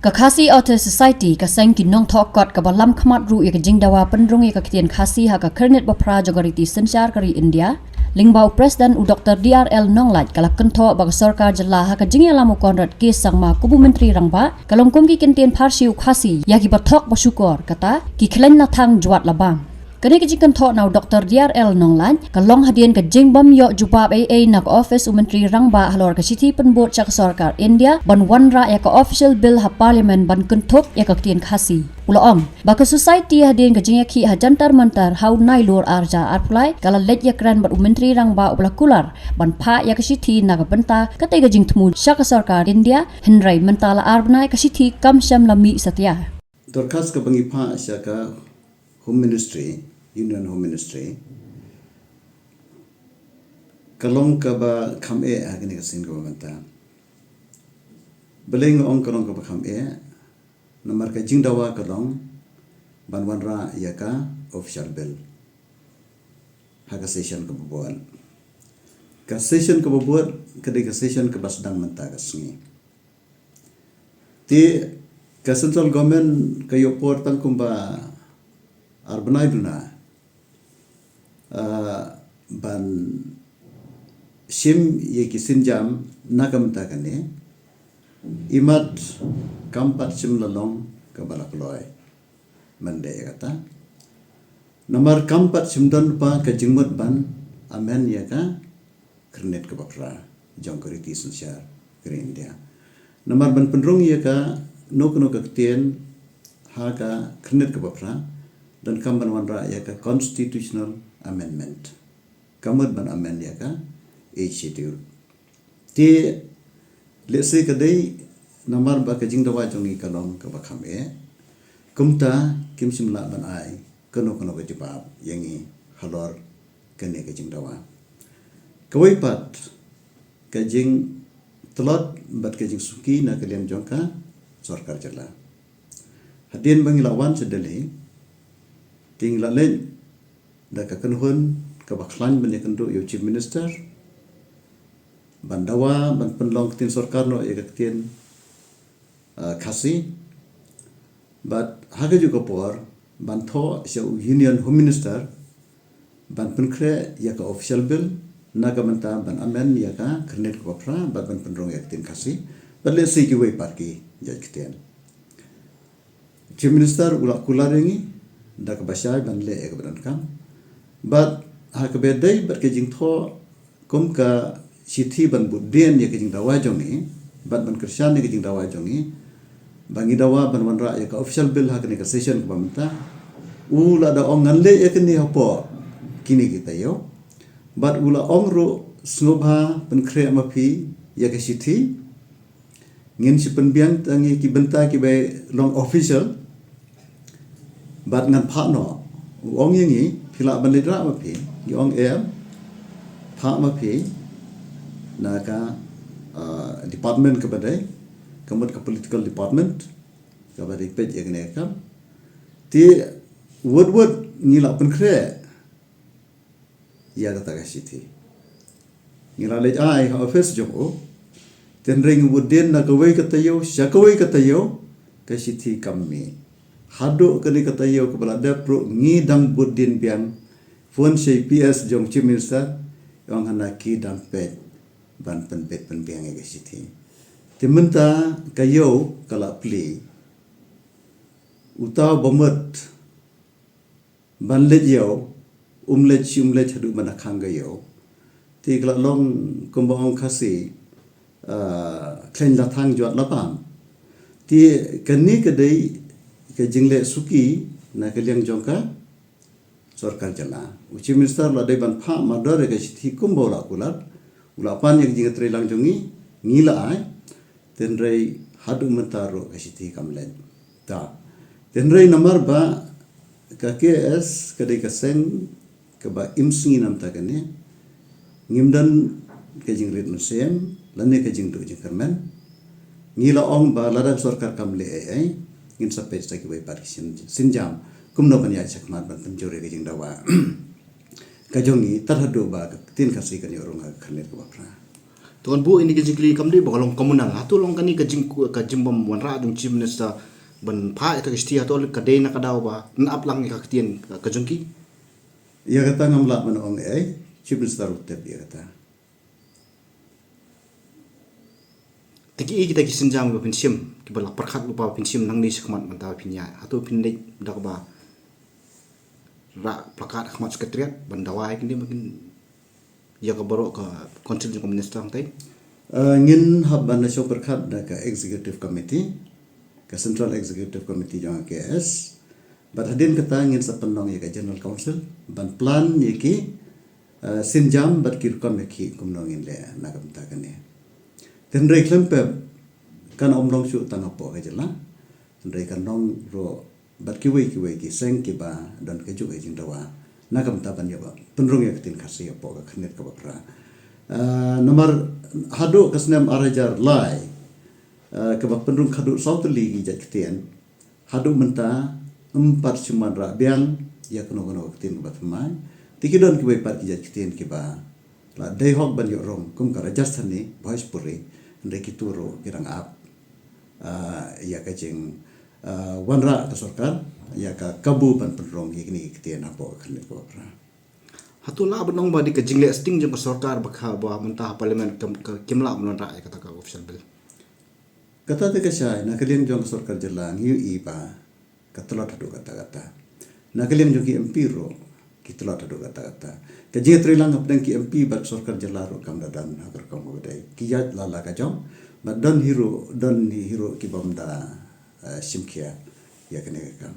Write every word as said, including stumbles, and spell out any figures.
Ka Khasi Authors Society, ka seng ki nongthoh kot kaba lam khmat ruh ïa ka jingdawa pynrung ïa ka ktien Khasi ha ka khyrnit baphra jong ka riti synshar ka ri India, lyngba u President u Doktor D R L Nonglait, ka la kynthoh ba ka sorkar jylla ha ka jingïalam u Conrad K Sangma kum u Myntri Rangbah, ka long kum ki kyntien pharshi u Khasi ïa kiba thok ba shukor, kata ki khlaiñ la thang jwat la bam. Kane ka jingkynthoh na u Doktor D R L Nonglait ka long hadien ka jingbym ïoh jubab ei ei na ka ophis u Myntri Rangbah halor ka shithi pynbud sha ka sorkar India ban wanrah ïa ka official bill ha Parliament ban kynthup ïa ka ktien Khasi. U la ong ba ka Society, hadien ka jingïakhih ha Jantar Mantar ha u Nailur arhajar arphew lai, ka la leit ïakren bad u Myntri Rangbah uba la kular ban phah ïa ka shithi na ka bynta katei ka jingthmu sha ka sorkar India, hynrei mynta la ar bnai ka shithi kam shym la mih satia. Dorkhas kaba ngi phah sha ka Home Ministry, Union Home Ministry, ka long kaba kham eh ha kane ka sien kaba mynta. Balei nga ong ka long kaba kham eh? Namar ka jingdawa ka long ban wanrah ïa ka official bill ha ka session kaba bud. Ka session kaba bud ka dei ka session kaba sdang mynta ka sngi. Te ka central government ka ïoh por tang kumba ar bnai duna, ah, ban shim ïa ki sienjam na ka bynta kane. Imat kam pat shym la long kaba la kloi mynta ïa kata. Namar kam pat shym don pat ka jingmut ban amend ïa ka khyrnit kaba phra jong ka riti synshar ka ri India. Namar ban pynrung ïa kano kano ka ktien ha ka khyrnit kaba phra, donkam ban wanrah ïa ka constitutional amendment. Ka mut ban amend ïa ka Eighth Schedule. Te lehse ka dei namar ba ka jingdawa jong ngi ka long kaba kham eh, kumta kim shym lah ban ai kano kano ka jubab ïa ngi halor kane ka jingdawa. Kawei pat ka jingtlot bad ka jingsuki na ka liang jong ka sorkar jylla. Hadien ba ngi la wan sha Delhi, te ngi la leit da ka kynhun kaba khlaiñ ban ïakynduh ïa u Chief Minister ban dawa ban pynlong ktien sorkar noh ïa ka ktien, ah, Khasi. Bad ha kajuh ka por ban thoh sha u Union Home Minister ban pynkhreh ïa ka official bill na ka bynta ban amend ïa ka khyrnit kaba phra bad ban pynrung ïa ka ktien Khasi. Bad lehse kiwei pat ki jait ktien. Chief Minister u la kular ïa ngi da kaba shai ban leh ïa kaba donkam. Bad ha kaba dei bad ka jingthoh kum ka shithi ban buddien ïa ka jingdawa jong ngi bad ban kyrshan ïa ka jingdawa jong ngi, ba ngi dawa ban wanrah ïa ka official bill ha kane ka session kaba mynta, u la da ong ngan leh ïa kane hapoh kine ki taïew. Bad u la ong ruh sngewbha pynkhreh ma phi ïa ka shithi. Ngin sa pynbiang tang ïa ki bynta kiba long official. Bad ngan phah noh. U ong ïa ngi, phi lah ban leit rah ma phi? Ngi ong em, phah ma phi na ka, ah, department kaba dei, ka mut ka political department kaba dei peit ïa kane ka kam. Te wut wut ngi la pynkhreh ïa kata ka shithi. Ngi la leit ai ha office jong u. Tynrai ngi buddien na kawei ka taïew sha kawei ka taïew, ka shithi kam mih. Haduh kane ka taïew kaba la dep ruh ngi dang buddien biang. Phone sha i P S jong Chief Minister, ong hana ki dang peit ban pynbit pynbiang ïa ka shithi. Te mynta ka ïew ka la plie. Uta u ba mut ban leit ïew, um leit shi um leit haduh ban da khang ka ïew. Te ka la long kumba ong Khasi, ah, khlaiñ la thang jwat la bam. Te kane ka dei ka jingleh suki na ka liang jong ka sorkar jylla. U Chief Minister la dei ban phah mardor ïa ka shithi kumba u la kular. U la pan ïa ka jingtrei lang jong ngi, ngi la ai. Tynrai haduh mynta ruh ka shithi kam leit. Ta. Tynrai namar ba ka K S ka dei ka seng kaba im sngi namta kane. Ngim don ka jingrit mynsiem lane ka jingduh jingkyrmen. Ngi la ong ba lada sorkar kam leh ei ei, ngin sa peit sa kiwei pat ki sien, sienjam kumno ban ïaid shakhmat ban pynjur ïa ka jingdawa ka jong ngi tad haduh ba ka ktien Khasi kan ïoh rung ha ka khyrnit kaba phra. Don bu ini ka jingkylli kam dei ba ka long communal. Hato long kane ka jing ka jingbym wanrah jong Chief Minister ban phah ïa ka shithi, hato ka dei na ka daw ba nang ap lang ïa ka ktien ka jong ki? Ïa kata ngam lah ban ong ei, Chief Minister u tip ïa kata. Te ki, kita ki sienjam ba phin shim, kiba la pyrkhat lypa ba phin shim nangne shakhmat mynta ba phin ïaid, hato phin leit da kaba rah placard ha khmat Secretariat ban dawa ïa kine ba kin ïa ka baroh ka council jong ka minister hangtei? Eh, ngin hap ban da shong pyrkhat da ka executive committee, ka Central Executive Committee jong ka K S. Bad hadien kata ngin sa pynlong ïa ka General Council ban plan ïa ki, eh, sienjam bad ki rukom ïa ki kumno ngin leh na ka bynta kane. Te hynrei khlem pep, kan ym long shuh tang hapoh ka jylla, hynrei kan long ruh bad kiwei kiwei ki seng kiba don kajuh ka jingdawa na ka bynta ban ïa ba pynrung ïa ka ktien Khasi hapoh ka khyrnit kaba phra. Ah, namar haduh ka snem ar hajar lai, ah, kaba pynrung khadduh saw tylli ki jait ktien, haduh mynta ym pat shym wanrah biang ïa kano kano ka ktien kaba thymmai. Te ki don kiwei pat ki jait ktien kiba la dei hok ban ïoh rung kum ka Rajasthani, Bhojpuri, hynrei kito ruh ki dang ap, ah, ïa ka jing, ah, wanrah ka sorkar ïa ka kabu ban pynrung ïa kine ki ktien hapoh ka khyrnit kaba phra. Hato lah ban ong ba dei ka jingleh sting jong ka sorkar ba ka, ba mynta ha Parliament ka, ka, kim lah ban wanrah ïa kata ka official bill? Kata te ka shai, na ka liang jong ka sorkar jylla ngi ïohi ba ka tlot haduh katta katta. Na ka liang jong ki M P ruh ki tlot haduh katta katta. Ka jingïatreilang hapdeng ki M P bad ka sorkar jylla ruh kam da don ha ka rukom kaba dei. Ki ïaid la la ka jong, bad don hi ruh, don hi ruh ki bym da, eh, shim khia ïa kane ka kam.